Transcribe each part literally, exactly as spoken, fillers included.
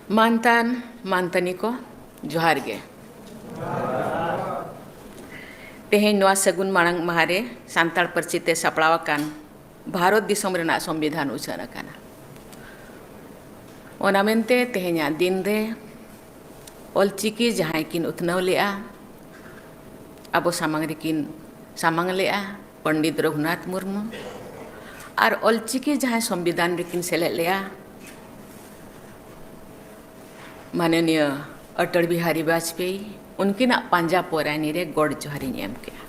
ᱢᱟᱱᱛᱟᱱ ᱢᱟᱱᱛᱟᱱᱤ ᱠᱚ, ᱡᱚᱦᱟᱨ ᱜᱮ᱾ ᱛᱮᱦᱮᱧ ᱱᱚᱣᱟ ᱥᱟᱹᱜᱩᱱ ᱢᱟᱲᱟᱝ ᱢᱟᱦᱟ ᱨᱮ ᱥᱟᱱᱛᱟᱲ ᱯᱟᱹᱨᱥᱤ ᱛᱮ ᱥᱟᱯᱲᱟᱣ ᱟᱠᱟᱱ ᱵᱷᱟᱨᱚᱛ ᱫᱤᱥᱚᱢ ᱨᱮᱱᱟᱜ ᱥᱚᱝᱵᱤᱫᱷᱟᱱ ᱩᱪᱷᱟᱹᱱ ᱟᱠᱟᱱᱟ᱾ ᱚᱱᱟ ᱢᱮᱱᱛᱮ ᱛᱮᱦᱮᱧᱟᱜ ᱫᱤᱱ ᱨᱮ ᱚᱞᱪᱤᱠᱤ ᱡᱟᱦᱟᱸᱭ ᱠᱤᱱ ᱩᱛᱷᱱᱟᱹᱣ ᱞᱮᱫᱼᱟ, ᱟᱵᱚ ᱥᱟᱢᱟᱝ ᱨᱮᱠᱤᱱ ᱥᱟᱢᱟᱝ ᱞᱮᱫᱼᱟ, ᱯᱚᱱᱰᱤᱛ ᱨᱚᱜᱷᱩᱱᱟᱛᱷ ᱢᱩᱨᱢᱩ, ᱟᱨ ᱚᱞᱪᱤᱠᱤ ᱡᱟᱦᱟᱸᱭ ᱥᱚᱝᱵᱤᱫᱷᱟᱱ ᱨᱮᱠᱤᱱ ᱥᱮᱞᱮᱫ ᱞᱮᱫᱼᱟ, ᱢᱟᱱᱚᱱᱤᱭᱟᱹ ᱚᱴᱚᱞ ᱵᱤᱦᱟᱨᱤ ᱵᱟᱡᱽᱯᱮᱭᱤ, ᱩᱱᱠᱤᱱᱟᱜ ᱯᱟᱸᱡᱟ ᱯᱚᱨᱟᱭᱱᱤ ᱨᱮ ᱜᱚᱰ ᱡᱚᱦᱟᱨᱤᱧ ᱮᱢ ᱠᱮᱫᱼᱟ᱾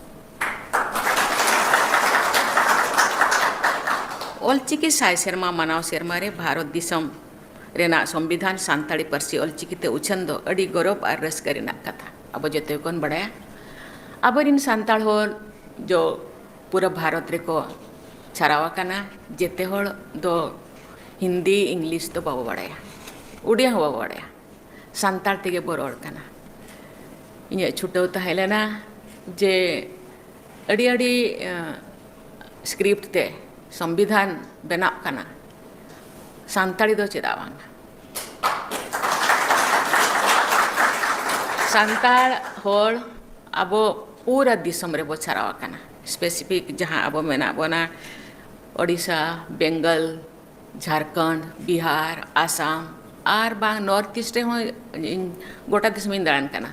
ᱚᱞᱪᱤᱠᱤ ᱥᱟᱭ ᱥᱮᱨᱢᱟ ᱢᱟᱱᱟᱣ ᱥᱮᱨᱢᱟ ᱨᱮ ᱵᱷᱟᱨᱚᱛ ᱫᱤᱥᱚᱢ ᱨᱮᱱᱟᱜ ᱥᱚᱝᱵᱤᱫᱷᱟᱱ ᱥᱟᱱᱛᱟᱲᱤ ᱯᱟᱹᱨᱥᱤ ᱚᱞᱪᱤᱠᱤ ᱛᱮ ᱩᱪᱷᱟᱹᱱ ᱫᱚ ᱟᱹᱰᱤ ᱜᱚᱨᱚᱵᱽ ᱟᱨ ᱨᱟᱹᱥᱠᱟᱹ ᱨᱮᱱᱟᱜ ᱠᱟᱛᱷᱟ᱾ ᱟᱵᱚ ᱡᱚᱛᱚ ᱜᱮᱵᱚᱱ ᱵᱟᱲᱟᱭᱟ, ᱟᱵᱚᱨᱤᱱ ᱥᱟᱱᱛᱟᱲ ᱦᱚᱲ ᱡᱚ ᱯᱩᱨᱟᱹ ᱵᱷᱟᱨᱚᱛ ᱨᱮᱠᱚ ᱪᱷᱟᱨᱟᱣ ᱟᱠᱟᱱᱟ᱾ ᱡᱮᱛᱮ ᱦᱚᱲ ᱫᱚ ᱦᱤᱱᱫᱤ, ᱤᱝᱞᱤᱥ ᱫᱚ ᱵᱟᱵᱚ ᱵᱟᱲᱟᱭᱟ, ᱩᱰᱤᱭᱟ ᱦᱚᱸ ᱵᱟᱵᱚ ᱵᱟᱲᱟᱭᱟ, ᱥᱟᱱᱛᱟᱲ ᱛᱮᱜᱮ ᱵᱚ ᱨᱚᱲ ᱠᱟᱱᱟ᱾ ᱤᱧᱟᱹᱜ ᱪᱷᱩᱴᱟᱹᱣ ᱛᱟᱦᱮᱸ ᱞᱮᱱᱟ ᱡᱮ ᱟᱹᱰᱤ ᱟᱹᱰᱤ, ᱮᱸ, script ᱛᱮ ᱥᱚᱝᱵᱤᱫᱷᱟᱱ ᱵᱮᱱᱟᱜ ᱠᱟᱱᱟ, ᱥᱟᱱᱛᱟᱲᱤ ᱫᱚ ᱪᱮᱫᱟᱜ ᱵᱟᱝ? ᱥᱟᱱᱛᱟᱲ ᱦᱚᱲ ᱟᱵᱚ ᱯᱩᱨᱟᱹ ᱫᱤᱥᱚᱢ ᱨᱮᱵᱚ ᱪᱷᱟᱨᱟᱣ ᱟᱠᱟᱱᱟ᱾ Specific ᱡᱟᱦᱟᱸ ᱟᱵᱚ ᱢᱮᱱᱟᱜ ᱵᱚᱱᱟ, ᱳᱰᱤᱥᱟ, ᱵᱮᱝᱜᱚᱞ, ᱡᱷᱟᱲᱠᱷᱚᱸᱰ, ᱵᱤᱦᱟᱨ, ᱟᱥᱟᱢ, ᱟᱨ ᱵᱟᱝ North East ᱨᱮᱦᱚᱸ ᱤᱧ ᱜᱚᱴᱟ ᱫᱤᱥᱚᱢᱤᱧ ᱫᱟᱬᱟᱱ ᱠᱟᱱᱟ᱾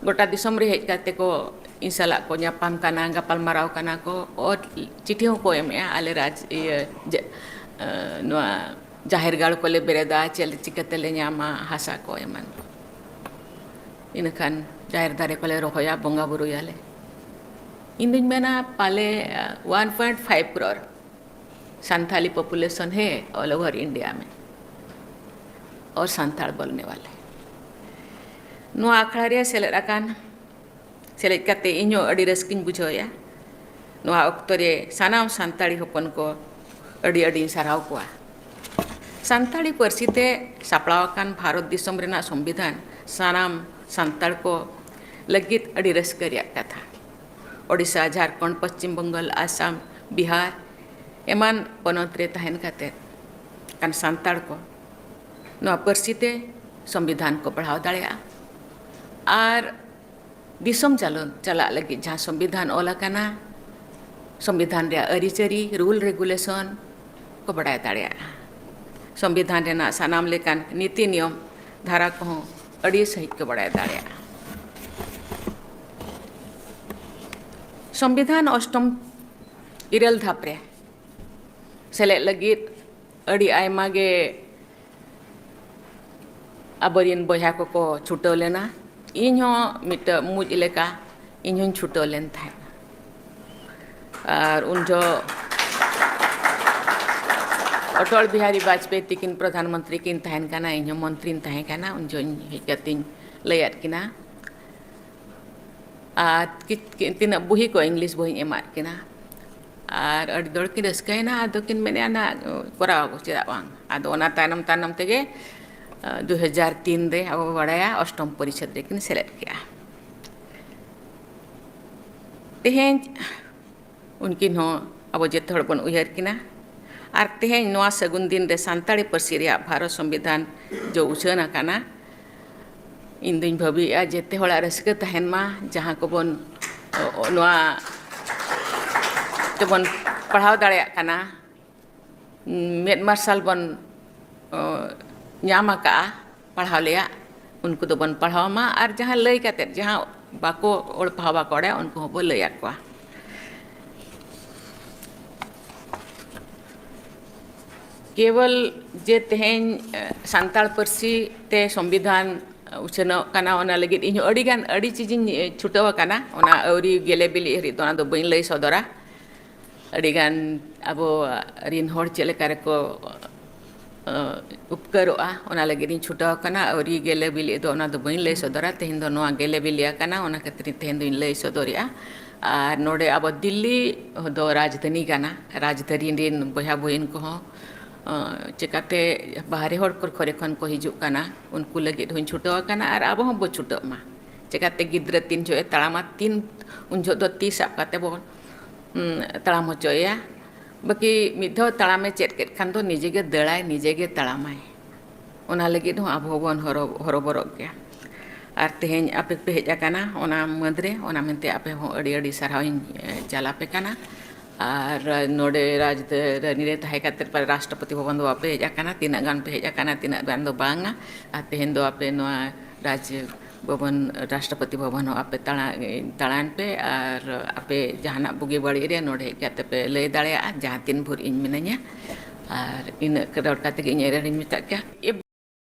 ᱜᱚᱴᱟ ᱫᱤᱥᱚᱢ ᱨᱮ ᱦᱮᱡ ᱠᱟᱛᱮ ᱠᱚ ᱤᱧ ᱥᱟᱞᱟᱜ ᱠᱚ ᱧᱟᱯᱟᱢ ᱠᱟᱱᱟ, ᱜᱟᱯᱟᱞ ᱢᱟᱨᱟᱣ ᱠᱟᱱᱟ ᱠᱚ, ᱚᱨ ᱪᱤᱴᱷᱤ ᱦᱚᱸᱠᱚ ᱮᱢᱮᱜᱼᱟ, ᱟᱞᱮ ᱨᱟᱡᱽ, ᱤᱭᱟᱹ, ᱡᱮ, ᱮ, ᱱᱚᱣᱟ ᱡᱟᱦᱮᱨ ᱜᱟᱲ ᱠᱚᱞᱮ ᱵᱮᱨᱮᱫᱟ, ᱪᱮᱫ, ᱪᱤᱠᱟᱹ ᱛᱮᱞᱮ ᱧᱟᱢᱟ ᱦᱟᱥᱟ ᱠᱚ ᱮᱢᱟᱱ ᱠᱚ᱾ ᱤᱱᱟᱹᱠᱷᱟᱱ ᱡᱟᱦᱮᱨ ᱫᱟᱨᱮ ᱠᱚᱞᱮ ᱨᱚᱦᱚᱭᱟ, ᱵᱚᱸᱜᱟ ᱵᱩᱨᱩᱭᱟᱞᱮ᱾ ᱤᱧ ᱫᱩᱧ ᱢᱮᱱᱟ ᱯᱟᱞᱮ, ᱮ, one point five crore Santali population ᱦᱮ all over India ᱢᱮ, ᱚᱨ ᱥᱟᱱᱛᱟᱲ ᱵᱚᱞᱱᱮ ᱣᱟᱞᱮ᱾ ᱱᱚᱣᱟ ᱟᱠᱷᱲᱟ ᱨᱮ ᱥᱮᱞᱮᱫ ᱟᱠᱟᱱ, ᱥᱮᱞᱮᱫ ᱠᱟᱛᱮ ᱤᱧᱦᱚᱸ ᱟᱹᱰᱤ ᱨᱟᱹᱥᱠᱟᱹᱧ ᱵᱩᱡᱷᱟᱹᱣᱮᱫᱼᱟ᱾ ᱱᱚᱣᱟ ᱚᱠᱛᱚ ᱨᱮ ᱥᱟᱱᱟᱢ ᱥᱟᱱᱛᱟᱲᱤ ᱦᱚᱯᱚᱱ ᱠᱚ ᱟᱹᱰᱤ ᱟᱹᱰᱤᱧ ᱥᱟᱨᱦᱟᱣ ᱠᱚᱣᱟ᱾ ᱥᱟᱱᱛᱟᱲᱤ ᱯᱟᱹᱨᱥᱤ ᱛᱮ ᱥᱟᱯᱲᱟᱣ ᱟᱠᱟᱱ ᱵᱷᱟᱨᱚᱛ ᱫᱤᱥᱚᱢ ᱨᱮᱱᱟᱜ ᱥᱚᱝᱵᱤᱫᱷᱟᱱ ᱥᱟᱱᱟᱢ ᱥᱟᱱᱛᱟᱲ ᱠᱚ ᱞᱟᱹᱜᱤᱫ ᱟᱹᱰᱤ ᱨᱟᱹᱥᱠᱟᱹ ᱨᱮᱭᱟᱜ ᱠᱟᱛᱷᱟ᱾ ᱳᱰᱤᱥᱟ, ᱡᱷᱟᱲᱠᱷᱚᱸᱰ, ᱯᱚᱥᱪᱤᱢ ᱵᱚᱝᱜᱚᱞ, ᱟᱥᱟᱢ, ᱵᱤᱦᱟᱨ ᱮᱢᱟᱱ ᱯᱚᱱᱚᱛ ᱨᱮ ᱛᱟᱦᱮᱱ ᱠᱟᱛᱮ ᱠᱟᱱ ᱥᱟᱱᱛᱟᱲ ᱠᱚ ᱱᱚᱣᱟ ᱯᱟᱹᱨᱥᱤ ᱛᱮ ᱥᱚᱝᱵᱤᱫᱷᱟᱱ ᱠᱚ ᱯᱟᱲᱦᱟᱣ ᱫᱟᱲᱮᱭᱟᱜᱼᱟ᱾ ᱟᱨ ᱫᱤᱥᱚᱢ ᱪᱟᱞᱚᱱ ᱪᱟᱞᱟᱜ ᱞᱟᱹᱜᱤᱫ ᱡᱟᱦᱟᱸ ᱥᱚᱝᱵᱤᱫᱷᱟᱱ ᱚᱞ ᱟᱠᱟᱱᱟ, ᱥᱚᱝᱵᱤᱫᱷᱟᱱ ᱨᱮᱭᱟᱜ ᱟᱹᱨᱤᱪᱟᱹᱞᱤ, ᱨᱩᱞ ᱨᱮᱜᱩᱞᱮᱥᱚᱱ ᱠᱚ ᱵᱟᱰᱟᱭ ᱫᱟᱲᱮᱭᱟᱜᱼᱟ᱾ ᱥᱚᱝᱵᱤᱫᱷᱟᱱ ᱨᱮᱱᱟᱜ ᱥᱟᱱᱟᱢ ᱞᱮᱠᱟᱱ ᱱᱤᱛᱤ ᱱᱤᱭᱚᱢ ᱫᱷᱟᱨᱟ ᱠᱚᱦᱚᱸ ᱟᱹᱰᱤ ᱥᱟᱺᱦᱤᱡ ᱠᱚ ᱵᱟᱰᱟᱭ ᱫᱟᱲᱮᱭᱟᱜᱼᱟ᱾ ᱥᱚᱝᱵᱤᱫᱷᱟᱱ ᱚᱥᱴᱚᱢ ᱤᱨᱟᱹᱞ ᱫᱷᱟᱯ ᱨᱮ ᱥᱮᱞᱮᱫ ᱞᱟᱹᱜᱤᱫ ᱟᱹᱰᱤ ᱟᱭᱢᱟ ᱜᱮ ᱟᱵᱚᱨᱮᱱ ᱵᱚᱭᱦᱟ ᱠᱚᱠᱚ ᱪᱷᱩᱴᱟᱹᱣ ᱞᱮᱱᱟ᱾ ᱤᱧ ᱦᱚᱸ ᱢᱤᱫᱴᱟᱹᱝ ᱢᱩᱡ ᱞᱮᱠᱟ ᱤᱧ ᱦᱚᱸᱧ ᱪᱷᱩᱴᱟᱹᱣ ᱞᱮᱱ ᱛᱟᱦᱮᱸᱫ᱾ ᱟᱨ ᱩᱱ ᱡᱚᱦᱚᱜ ᱚᱴᱚᱞ ᱵᱤᱦᱟᱨᱤ ᱵᱟᱡᱽᱯᱮᱭᱤ ᱛᱤᱠᱤᱱ ᱯᱨᱚᱫᱷᱟᱱ ᱢᱚᱱᱛᱨᱤ ᱠᱤᱱ ᱛᱟᱦᱮᱱ ᱠᱟᱱᱟ, ᱤᱧ ᱦᱚᱸ ᱢᱚᱱᱛᱨᱤᱧ ᱛᱟᱦᱮᱸ ᱠᱟᱱᱟ᱾ ᱩᱱ ᱡᱚᱦᱚᱜ ᱤᱧ ᱦᱮᱡ ᱠᱟᱛᱮᱧ ᱞᱟᱹᱭᱟᱫ ᱠᱤᱱᱟ᱾ ᱟᱨ ᱠᱤ-, ᱠᱤ-, ᱛᱤᱱᱟᱹᱜ ᱵᱩᱦᱤ ᱠᱚ, ᱤᱝᱞᱤᱥ ᱵᱳᱭᱤᱧ ᱮᱢᱟᱫ ᱠᱤᱱᱟ᱾ ᱟᱨ ᱟᱹᱰᱤ ᱡᱳᱨ ᱠᱤᱱ ᱨᱟᱹᱥᱠᱟᱹᱭᱮᱱᱟ, ᱟᱫᱚ ᱠᱤᱱ ᱢᱮᱱᱮᱫᱼᱟ, "ᱱᱟ, ᱠᱚᱨᱟᱣ ᱟᱵᱚ, ᱪᱮᱫᱟᱜ ᱵᱟᱝ?" ᱟᱫᱚ ᱚᱱᱟ ᱛᱟᱭᱱᱚᱢ ᱛᱟᱭᱱᱚᱢ ᱛᱮᱜᱮ, ᱟᱸ, ᱫᱩ ᱦᱟᱡᱟᱨ ᱛᱤᱱ ᱨᱮ ᱟᱵᱚ ᱵᱚ ᱵᱟᱲᱟᱭᱟ, ᱚᱥᱴᱚᱢ ᱯᱚᱨᱤᱪᱷᱮᱫ ᱨᱮᱠᱤᱱ ᱥᱮᱞᱮᱫ ᱠᱮᱜᱼᱟ᱾ ᱛᱮᱦᱮᱧ ᱩᱱᱠᱤᱱ ᱦᱚᱸ ᱟᱵᱚ ᱡᱮᱛᱮ ᱦᱚᱲ ᱵᱚᱱ ᱩᱭᱦᱟᱹᱨ ᱠᱤᱱᱟ᱾ ᱟᱨ ᱛᱮᱦᱮᱧ ᱱᱚᱣᱟ ᱥᱟᱹᱜᱩᱱ ᱫᱤᱱ ᱨᱮ ᱥᱟᱱᱛᱟᱲᱤ ᱯᱟᱹᱨᱥᱤ ᱨᱮᱭᱟᱜ ᱵᱷᱟᱨᱚᱛ ᱥᱚᱝᱵᱤᱫᱷᱟᱱ ᱡᱚ ᱩᱪᱷᱟᱹᱱ ᱟᱠᱟᱱᱟ᱾ ᱤᱧ ᱫᱩᱧ ᱵᱷᱟᱹᱵᱤᱭᱮᱫᱼᱟ, ᱡᱮᱛᱮ ᱦᱚᱲᱟᱜ ᱨᱟᱹᱥᱠᱟᱹ ᱛᱟᱦᱮᱱ ᱢᱟ, ᱡᱟᱦᱟᱸ ᱠᱚᱵᱚᱱ, ᱚ, ᱱᱚᱣᱟ ᱛᱮᱵᱚᱱ ᱯᱟᱲᱦᱟᱣ ᱫᱟᱲᱮᱭᱟᱜ ᱠᱟᱱᱟ, ᱢᱮᱫ ᱢᱟᱨᱥᱟᱞ ᱵᱚᱱ, ᱚ, ᱧᱟᱢ ᱟᱠᱟᱫᱼᱟ ᱯᱟᱲᱦᱟᱣ ᱞᱮᱭᱟᱜ, ᱩᱱᱠᱩ ᱫᱚᱵᱚᱱ ᱯᱟᱲᱦᱟᱣ ᱢᱟ, ᱟᱨ ᱡᱟᱦᱟᱸ ᱞᱟᱹᱭ ᱠᱟᱛᱮᱫ, ᱡᱟᱦᱟᱸ ᱵᱟᱠᱚ ᱚᱞ ᱯᱟᱲᱦᱟᱣ ᱵᱟᱠᱚ ᱵᱟᱲᱟᱭᱟ, ᱩᱱᱠᱩ ᱦᱚᱸᱵᱚ ᱞᱟᱹᱭ ᱟᱠᱚᱣᱟ᱾ ᱠᱮᱵᱚᱞ ᱡᱮ ᱛᱮᱦᱮᱧ, ᱮ, ᱥᱟᱱᱛᱟᱲ ᱯᱟᱹᱨᱥᱤ ᱛᱮ ᱥᱚᱝᱵᱤᱫᱷᱟᱱ ᱩᱪᱷᱟᱹᱱᱚᱜ ᱠᱟᱱᱟ, ᱚᱱᱟ ᱞᱟᱹᱜᱤᱫ ᱤᱧ ᱦᱚᱸ ᱟᱹᱰᱤ ᱜᱟᱱ, ᱟᱹᱰᱤ ᱪᱤᱡᱤᱧ, ᱮ, ᱪᱷᱩᱴᱟᱹᱣ ᱟᱠᱟᱱᱟ᱾ ᱚᱱᱟ ᱟᱹᱣᱨᱤ ᱜᱮᱞᱮ ᱵᱤᱞᱤᱜ ᱦᱟᱹᱨᱤᱡ ᱫᱚ ᱚᱱᱟ ᱫᱚ ᱵᱟᱹᱧ ᱞᱟᱹᱭ ᱥᱚᱫᱚᱨᱟ᱾ ᱟᱹᱰᱤ ᱜᱟᱱ ᱟᱵᱚ ᱨᱤᱱ ᱦᱚᱲ ᱪᱮᱫ ᱞᱮᱠᱟ ᱨᱮᱠᱚ, ᱮ, ᱩᱯᱠᱟᱹᱨᱚᱜᱼᱟ, ᱚᱱᱟ ᱞᱟᱹᱜᱤᱫ ᱤᱧ ᱪᱷᱩᱴᱟᱹᱣ ᱟᱠᱟᱱᱟ᱾ ᱟᱹᱣᱨᱤ ᱜᱮᱞᱮ ᱵᱤᱞᱤᱜ ᱫᱚ ᱚᱱᱟ ᱫᱚ ᱵᱟᱹᱧ ᱞᱟᱹᱭ ᱥᱚᱫᱚᱨᱟ᱾ ᱛᱮᱦᱮᱧ ᱫᱚ ᱱᱚᱣᱟ ᱜᱮᱞᱮ ᱵᱤᱞᱤ ᱟᱠᱟᱱᱟ, ᱚᱱᱟ ᱠᱷᱟᱹᱛᱤᱨ ᱛᱮᱦᱮᱧ ᱫᱚᱧ ᱞᱟᱹᱭ ᱥᱚᱫᱚᱨᱮᱜᱼᱟ᱾ ᱟᱨ ᱱᱚᱰᱮ ᱟᱵᱚ ᱫᱤᱞᱞᱤ ᱫᱚ ᱨᱟᱡᱽᱫᱷᱟᱱᱤ ᱠᱟᱱᱟ᱾ ᱨᱟᱡᱽᱫᱷᱟᱱᱤ ᱨᱤᱱ ᱵᱚᱭᱦᱟ ᱵᱩᱦᱤᱱ ᱠᱚᱦᱚᱸ, ᱟᱸ, ᱪᱮᱠᱟᱛᱮ ᱵᱟᱦᱨᱮ ᱦᱚᱲ ᱠᱚᱨᱮ ᱠᱷᱚᱱ ᱠᱚ ᱦᱤᱡᱩᱜ ᱠᱟᱱᱟ, ᱩᱱᱠᱩ ᱞᱟᱹᱜᱤᱫ ᱦᱚᱸᱧ ᱪᱷᱩᱴᱟᱹᱣ ᱟᱠᱟᱱᱟ ᱟᱨ ᱟᱵᱚ ᱦᱚᱸᱵᱚ ᱪᱷᱩᱴᱟᱹᱜ ᱢᱟ᱾ ᱪᱮᱠᱟᱛᱮ ᱜᱤᱫᱽᱨᱟᱹ ᱛᱤᱱ ᱡᱚᱦᱚᱜ ᱮ ᱛᱟᱲᱟᱢᱟ, ᱛᱤᱱ ᱩᱱ ᱡᱚᱦᱚᱜ ᱫᱚ ᱛᱤ ᱥᱟᱵ ᱠᱟᱛᱮ ᱵᱚᱱ, ᱩᱸ, ᱛᱟᱲᱟᱢ ᱦᱚᱪᱚᱭᱮᱭᱟ᱾ ᱵᱟᱹᱠᱤ ᱢᱤᱫ ᱫᱷᱟᱣ ᱛᱟᱲᱟᱢᱮ ᱪᱮᱫ ᱠᱮᱫ ᱠᱷᱟᱱ ᱫᱚ ᱱᱤᱡᱮ ᱜᱮ ᱫᱟᱹᱲᱟᱭ, ᱱᱤᱡᱮ ᱜᱮ ᱛᱟᱲᱟᱢᱟᱭ᱾ ᱚᱱᱟ ᱞᱟᱹᱜᱤᱫ ᱦᱚᱸ ᱟᱵᱚ ᱦᱚᱸᱵᱚᱱ ᱦᱚᱨᱚ-, ᱦᱚᱨᱚᱵᱚᱨᱚᱜ ᱜᱮᱭᱟ᱾ ᱟᱨ ᱛᱮᱦᱮᱧ ᱟᱯᱮ ᱯᱮ ᱦᱮᱡ ᱟᱠᱟᱱᱟ ᱚᱱᱟ ᱢᱟᱹᱫᱽ ᱨᱮ, ᱚᱱᱟ ᱢᱮᱱᱛᱮ ᱟᱯᱮ ᱦᱚᱸ ᱟᱹᱰᱤ ᱟᱹᱰᱤ ᱥᱟᱨᱦᱟᱣ ᱤᱧ, ᱮ, ᱪᱟᱞ ᱟᱯᱮ ᱠᱟᱱᱟ᱾ ᱟᱨ ᱱᱚᱰᱮ ᱨᱟᱡᱽᱫᱷᱟᱱᱤ ᱨᱮ ᱛᱟᱦᱮᱸ ᱠᱟᱛᱮ ᱯᱟᱞᱮ ᱨᱟᱥᱴᱨᱚᱯᱚᱛᱤ ᱵᱷᱚᱵᱚᱱ ᱫᱚ ᱵᱟᱯᱮ ᱦᱮᱡ ᱟᱠᱟᱱᱟ, ᱛᱤᱱᱟᱹᱜ ᱜᱟᱱ ᱯᱮ ᱦᱮᱡ ᱟᱠᱟᱱᱟ, ᱛᱤᱱᱟᱹᱜ ᱜᱟᱱ ᱫᱚ ᱵᱟᱝᱟ᱾ ᱟᱨ ᱛᱮᱦᱮᱧ ᱫᱚ ᱟᱯᱮ ᱱᱚᱣᱟ ᱨᱟᱡᱽ ᱵᱷᱚᱵᱚᱱ, ᱨᱟᱥᱴᱨᱚᱯᱚᱛᱤ ᱵᱷᱚᱵᱚᱱ ᱦᱚᱸ ᱟᱯᱮ ᱫᱟᱬᱟ-, ᱫᱟᱬᱟᱱ ᱯᱮ ᱟᱨ ᱟᱯᱮ ᱡᱟᱦᱟᱱᱟᱜ ᱵᱩᱜᱤ ᱵᱟᱹᱲᱤᱡ ᱨᱮ ᱱᱚᱰᱮ ᱦᱮᱡ ᱠᱟᱛᱮ ᱯᱮ ᱞᱟᱹᱭ ᱫᱟᱲᱮᱭᱟᱜᱼᱟ, ᱡᱟᱦᱟᱸ ᱛᱤᱱ ᱵᱷᱳᱨ ᱤᱧ ᱢᱤᱱᱟᱹᱧᱟ᱾ ᱟᱨ ᱤᱱᱟᱹᱜ ᱨᱚᱲ ᱠᱟᱛᱮ ᱜᱮ ᱤᱧ ᱮᱨᱮᱲᱤᱧ ᱢᱮᱛᱟᱜ ᱠᱮᱭᱟ᱾